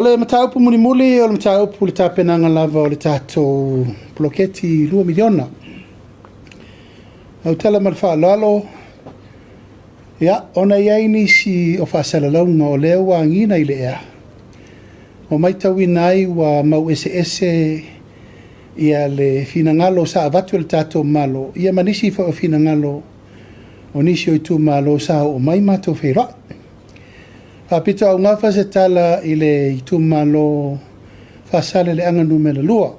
O le mataupu mulimuli o le mataupu i le tapenaga lava o le tatou poloketi $2 miliona. Lau tala ma le faaaloalo, ia, ona e i ai nisi o faasalalauga o lea ua agiga i le ea, ua matauina ai ua mau eseese le finagalo sa avatu e le tatou Malo, ia ma nisi foi o finagalo o nisi o itumalo sa oo mai matou feiloai. Faapitoaugafa se tala i le itumalo o Faasaleleaga 2,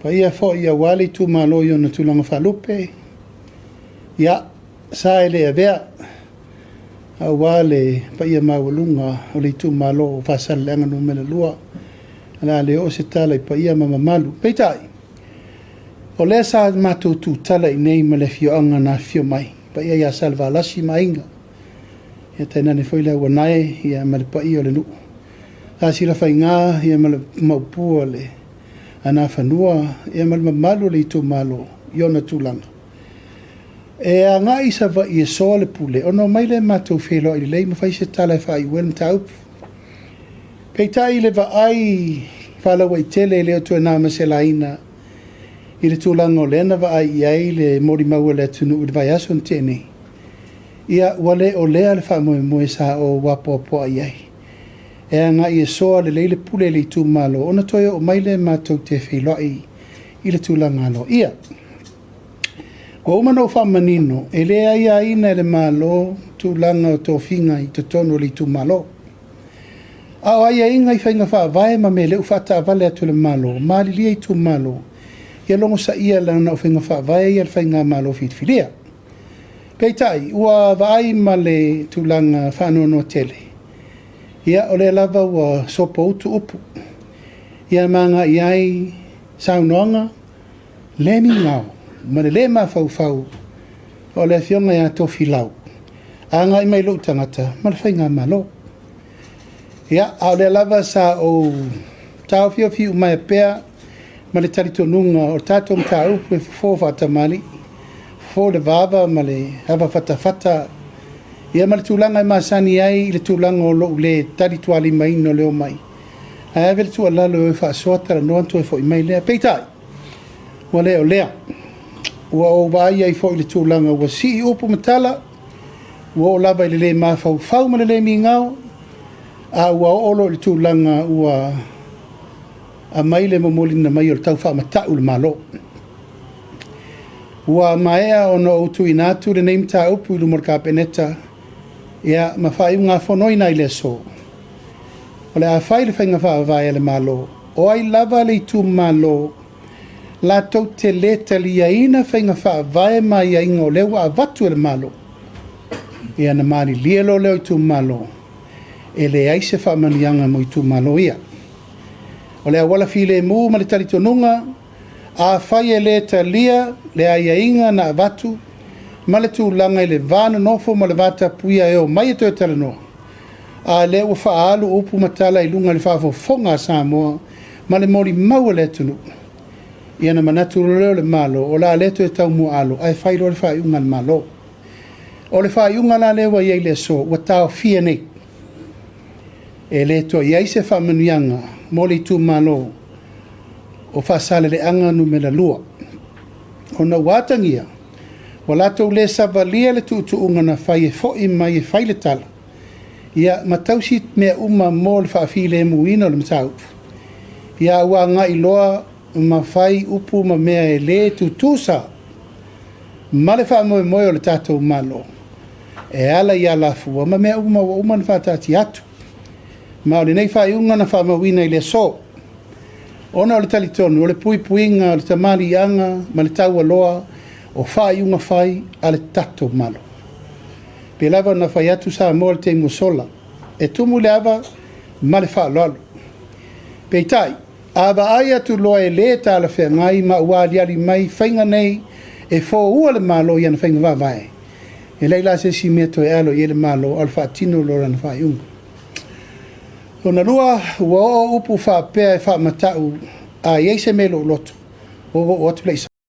paia foi aua le itumalo i ona tulaga faalupe, ia, sa e le avea aua le paia maualuga o le itumalo o Faasaleleaga 2. O le a le oo se tala i paia ma mamalu. Peitai, o lea sa matou tutala i inei ma le afioaga na afifio mai, paia ia Salevalasi ma Aiga, ia tainane foi le Auanae ma le paia o le nuu, Tasiilafaiga ma le Maopu o le Anafanua ma le mamalu o le itumalo i ona tulaga. E agai i Savaii e soa le pule, ona omai lea matou feiloai lelei ma fai se tala e faaiu ai le mataupu. Peitai i le vaai faalauaitele e le o toe na ma se laina i le tulaga o lea na vaai i ai le molimau a le atunuu i le vaiaso na tea nei, ia ua le o lea le faamoemoe sa ou apoapoai i ai, e agai e soa lelei le pule i le itumalo ona toe oo mai lea matou te feiloai i le tulaga aloaia. Ua uma ona ou faamanino, e le aiaina e le Malo tulaga o tofiga i totonu o le itumalo. A o aiaiga i faiga faavae ma mea lea ua faataavale atu e le Malo, malilie itumalo, ia logosaia leaga o faiga faavae ia a le faigamalo filifilia. Peitai, ua vaai ma le tulaga faanoanoa tele, ia o lea lava ua sopoutu upu, ia ma agai ai saunoaga le migao ma le lē mafaufau o le Afioga ia Tofilau agai mai i lou tagata ma le faigamalo. Ia, a o lea lava sa ou taofiofi iumaea pea ma le talitonuga o le tatou mataupu e fofo faatamalii, fofo i le vava ma le avafatafata, ia ma le tulaga e masani ai i le tulaga o lou le talitualimaina o le omai, ae ave le tuualalo e o e faasoa talanoa ona toe foi mai lea. Peitai, ua le o lea. Ua ou vaai ai foi i le tulaga ua sii upu ma tala, ua oo lava i le le mafaufau ma le le migao, a ua oo loa i le tulaga ua aumai le momoliina mai o le tau faamata'u i le Malo. Ua maea ona ou tuuina atu lenei mataupu i luma o le Kapeneta, ia, ma faaiugafonoina ai i le aso, o le a fai le faiga faavae a le Malo, o ai lava le itumalo latou te le taliaina faiga faavae ma aiaiga o lea ua avatu e le Malo, ia ona malilie loa lea o itumalo, e leai se faamanuiaga mo itumalo ia. O le auala filemu ma le talitonuga, afai e le talia le aiaiga na avatu ma le tulaga i le va nonofo ma le va tapuia e omai e toe talanoa, a lea ua faaalu upu ma tala i luga i le faafofoga a Samoa ma le molimau a le atunuu, ia ona manatu loa lea o le Malo, o le a le toe taumuaalo ae fai loa le faaiuga a le Malo. O le faaiuga la lea ua i ai i le aso, ua taofia nei. E le toe i ai se faamanuiaga mo le itumalo o Faasaleleaga Nu.2, ona ua atagia ua latou le savalia le tuutuuga na fai e foi mai e fai le tala, ia ma tausi mea uma mo le faafilemuina o le mataupu, ia a ua agai loa ma fai upu ma mea e le tutusa ma le faamoemoe o le tatou Malo e ala i alafua ma mea uma ua uma ona faataatia atu. Ma o lenei faaiuga na faamauina i le aso, ona o le talitonu o le puipuiga o le tamaliiaga ma le taualoa o faaiuga fai a le tatou Malo. Pei lava ona fai atu Samoa i le taimi ua sola, e tumu i le ava ma le faaaloalo. Peitai, a vaai atu loa e le talafeagai ma ua aliali mai faiga nei e foua le Malo i ana faiga faavae, e leai la se isi mea e toe alo i ai le Malo a o le faatino loa o lana faaiuga. Lona lua, ua oo upu faapea e faamata'u a i ai se mea i lou loto, ua ou oo atu lea i.